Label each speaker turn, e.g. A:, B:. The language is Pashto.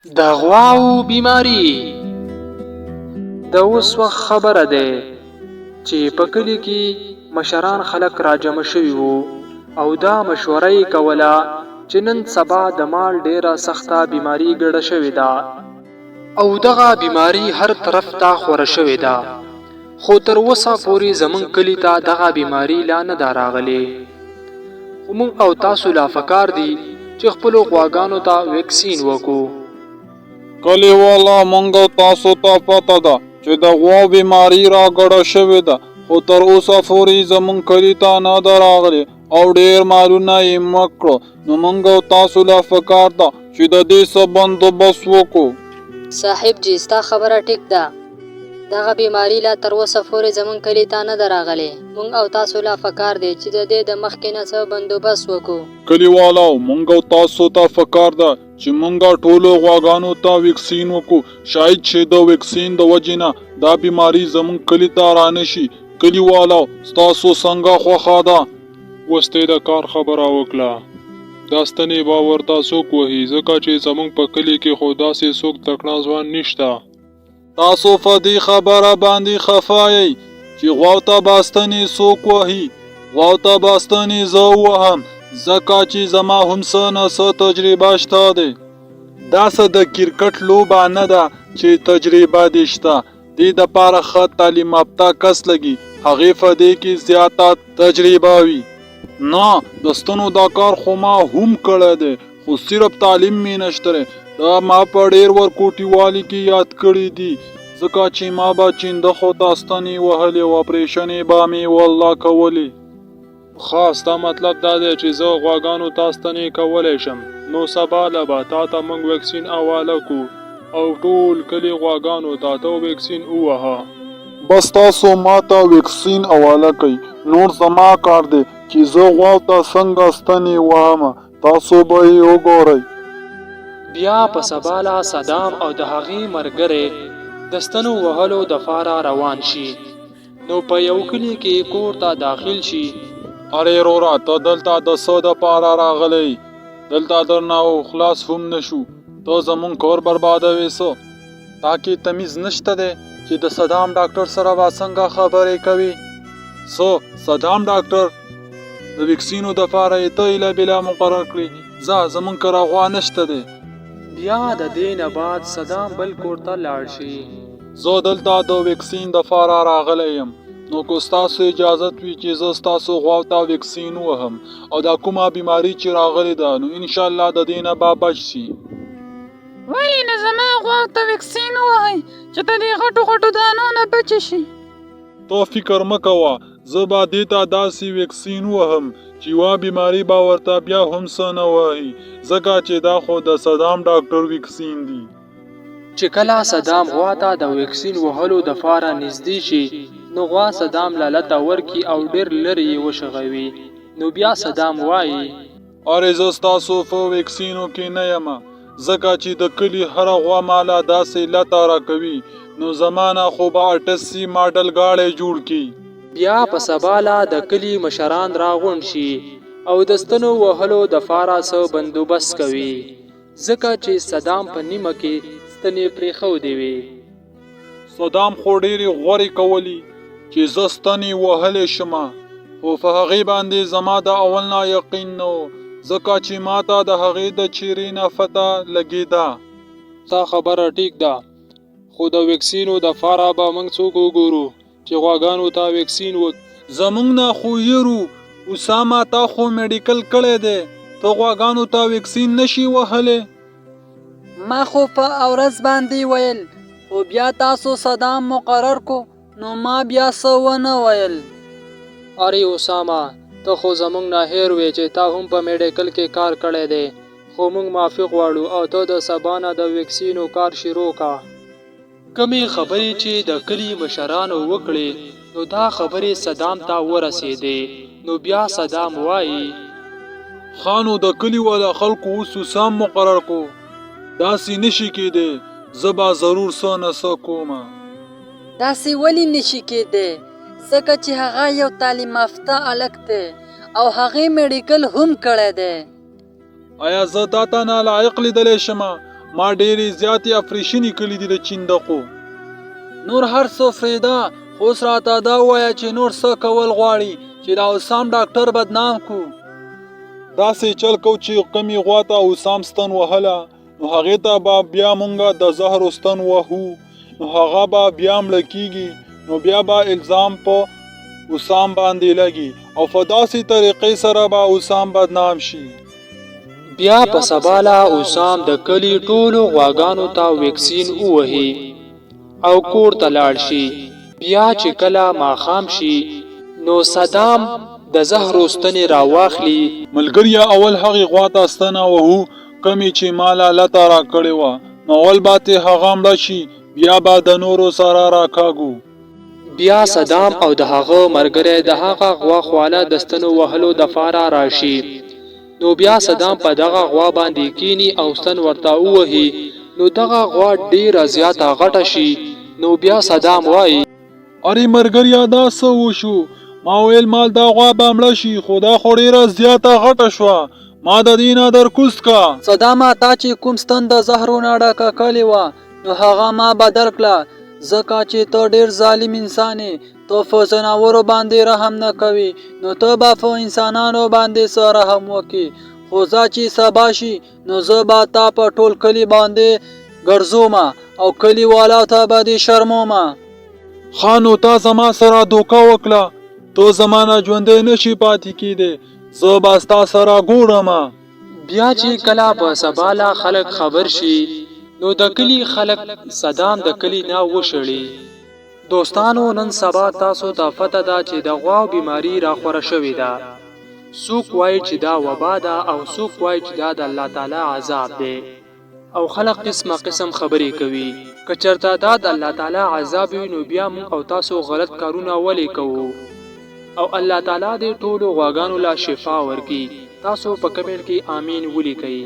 A: د غواو بیماری د اوس وخت خبره ده چې په کلي کې مشران خلک راجمع شوي وو او دا مشوره یې کوله چې نن سبا د مال ډیره سخته بیماری ګډه شوې ده او دغه بیماری هر طرف ته خوره شوې ده خو تر اوسه پورې زمونږ کلي ته دغه بیماری لا نه ده راغلې. خو مونږ او تاسو لا فکار دي چې خپلو غواګانو ته ویکسین وکړو.
B: کلیوالا مونږ او تاسو ته پته ده چې د غوا بیماری را ګډه شوې ده خو تر اوسه پورې زمونږ کلي ته نه ده راغلې او ډیر مالونه یې مړه کړو نو مونږ او تاسو له فکار ده چې د دې څه بندوبست وکړو.
C: صاحب جي ستا خبره ټیک ده دغه بیماری لا تر اوسه فورې زمونږ کلي ته نه ده راغلې مونږ او تاسو لا فکار دی چې د دې د مخکې نه څه بندوبست وکړو.
B: کلیوالو مونږ او تاسو ته فکار ده چې مونږ ټولو غواګانو ته ویکسین وکړو شاید چې د ویکسین د وجې نه دا بیماری زمونږ کلي ته رانشي کلیوالو ستاسو څنګه خوښه ده؟
D: اوس دې د کار خبره وکړه دا ستنې به ورته څوک وهي ځکه چې زمونږ په کلي کې خو داسې څوک تکړه ځوان نشته.
B: تاسو په دې خبره باندې خفه یئ چې غواو ته به ستنې څوک وهي؟ غواو ته به ستنې زه ووهم ځکه چې زما هم څه نه څه تجربه شته دی. دا څه د کرکټ لوبه نه ده چې تجربه دې شته، دې دپاره ښه تعلیم یافته کس لګي هغې فه دې کې زیاته تجربه وي. نه د ستنو دا کار خو ما هم کړی دی خو صرف تعلیم مې نشته دی دا ما په ډیر ورکوټیوالي کې یاد کړي دي ځکه چې ما به چیندخو ته ستنې وهلې او اپریشنې به مې والله کولې.
D: ښه ستا مطلب دا دی چې زه غواګانو ته ستنې کولی شم نو سبا له به تاته موږ ویکسین اواله کو او ټول کلي غواګانو ته ته ویکسین ووهه.
B: بس تاسو ماته ویکسین اواله کړئ نور زما کار دی چې زه غواو ته څنګه ستنې وهم تاسو به یې وګورئ.
A: بیا په سبا له صدام او د هغې مرګری د ستنو وهلو دفاره روان شي. نو په یو کلي کې کور ته داخل شي.
B: ارې روره ته دلته د څه د پاره راغلی یې؟ دلته درنه خلاص هم نه شو، ته زمونږ کور بربادوې څه؟ تا کې تمیز نشته دی چې د صدام ډاکټر سره به څنګه خبرې کوې؟ څه صدام ډاکټر؟ د ویکسینو د پاره یې ته ایله بیله مقرر کړې، ځه زمونږ کره غوا نشته دی.
A: بیا د دې نه بعد صدام بل کور ته لاړ شي.
B: زه دلته د ویکسین دپاره راغلی یم نو که ستاسو اجازت وي چې زه ستاسو غواو ته ویکسین ووهم او دا کومه بیماري چې راغلې ده نو انشاءالله د دې نه به بچ شي.
E: ولې نه زما غواو ته ویکسین ووهئ چې د دې غټو غټو دانو نه بچې شي.
B: ته فکر مه کوه زه به دې ته داسې ویکسین ووهم چې یوه بیماري به ورته بیا هم څه نه وهي ځکه چې دا خو د صدام ډاکټر ویکسین دي.
A: چې کله صدام غوا ته د ویکسین وهلو د فاره نږدې شي نو غوا صدام له لته ورکي او ډیر لرې یې وشغوي نو بیا صدام وایي.
B: ارې زه ستاسو فه ویکسینو کې نه یمه ځکه چې د کلي هره غوا ماله داسې لته راکوي نو زما نه خو به اټسي ماډل ګاړی جوړ کي.
A: بیا په سبا لا د کلي مشران راغونډ شي او د ستنو وهلو د فاره څه بندوبست کوي. ځکه چې صدام په نیمه کې ستنې پرېښودې وې.
B: صدام خو ډېرې غورې کولې چې زه ستنې وهلی شم، خو په هغې باندې زما د اول نه یقین نه و، ځکه چې ماته د هغې د چېرې نه پته لګېده.
D: ستا خبره ټیک ده، خو د ویکسینو دپاره به موږ څوک وګورو چې غواګانو ته ویکسین وکړي.
B: زمونږ نه خو یرو اسامه تا خو میډیکل کړی دی ته غواګانو ته ویکسین نشی وهلی.
F: ما خو په اورځ باندی ویل خو بیا تاسو صدام مقرر کو نو ما بیا څه ونه ویل.
A: اری اسامه ته خو زمونږ نه هیر وی چې تا هم په میډیکل کې کار کړی دی خو مونږ معافی غواړو او ته د سبا نه د ویکسینو کار شروع که. کومې خبرې چې د کلي مشرانو وکړې نو دا خبرې صدام ته ورسېدې نو بیا صدام وايي.
B: ښه نو د کلي والا خلکو اوس حسام مقرر کو، داسې نه شي کېدی، زه به ضرور څه نه څه کوم.
F: داسې ولې نه شي کېدی؟ ځکه چې هغه یو تعلیم یافته هلک دی او هغې میډیکل هم کړی دی.
B: ایا زه تا ته نالایق لیدلی شم؟ ما ډېرې زیاتې افریشنې کړې دي د چیندقو.
F: نور هر څه پرېږده خو اوس راته دا ووایه چې نور څه کول غواړي چې دا اسام ډاکټر بدنام کو.
B: داسې چل کو چې کومې غوا ته اسام ستن وهله نو هغې ته به بیا مونږ د زهرو ستن وهو نو هغه به بیا مړه کیږي نو بیا به الزام په اسام باندې لګي او په داسې طریقې سره به اسام بدنام شي.
A: بیا په سبا لا اسام د کلي ټولو غواګانو ته ویکسین ووهي او کور ته لاړ شي. بیا چې کله ماښام شي نو صدام د زهرو ستنې راواخلي.
B: ملګریه اول هغې غوا ته ستنه وهو کومې چې ما لا لته راکړې وه نو اول به ترې هغه مړه شي بیا به د نورو سره راکاږو.
A: بیا صدام او د هغه مرګری د هغه غوا خواله د ستنو وهلو دفاره راشي نو بیا صدام په دغه غوا باندې کینی او ستن ورته ووهي نو دغه غوا ډیره زیاته غټه شي نو بیا صدام وایی.
B: ارې مرګریه دا څه وشو ما ویل مال دا غوا به مړه شي خو دا خو ډیره زیاته غټه شوه ما د دې نه درکوز که.
F: صدامه تا چې کوم ستن د زهرو نه ډکه کړې وه نو هغه ما بدل کړه ځکه چې ته ډېر ظالم انسان یې، ته په ځناورو باندې رحم نه کوې، نو ته به په انسانانو باندې څه رحم وکړې؟ خو ځه چې سبا شي نو زه به تا په ټول کلي باندې ګرځومه او کلي والاو ته به دې شرمومه.
B: ښه نو تا زما سره دوکه وکړه، ته زما نه ژوندی نه شې پاتې کېدی، زه به ستا سره ګورمه.
A: بیا چې کله په سبا لا خلک خبر شي نو د کلي خلک صدام د کلي نه وشړي. دوستانو نن سبا تاسو ته پته ده چې د غواو بیماري راخوره شوې ده څوک وایي چې دا وبا ده او څوک وایي چې دا د الله تعالی عذاب دی. او خلق قسمه قسم خبرې کوي که چرته دا د الله تعالی عذاب وي نو بیا مونږ او تاسو غلط کارونه ولې کوو او الله تعالی دې ټولو غواګانو له شفا ورکړي تاسو په کمنټ کې امین ولیکئ.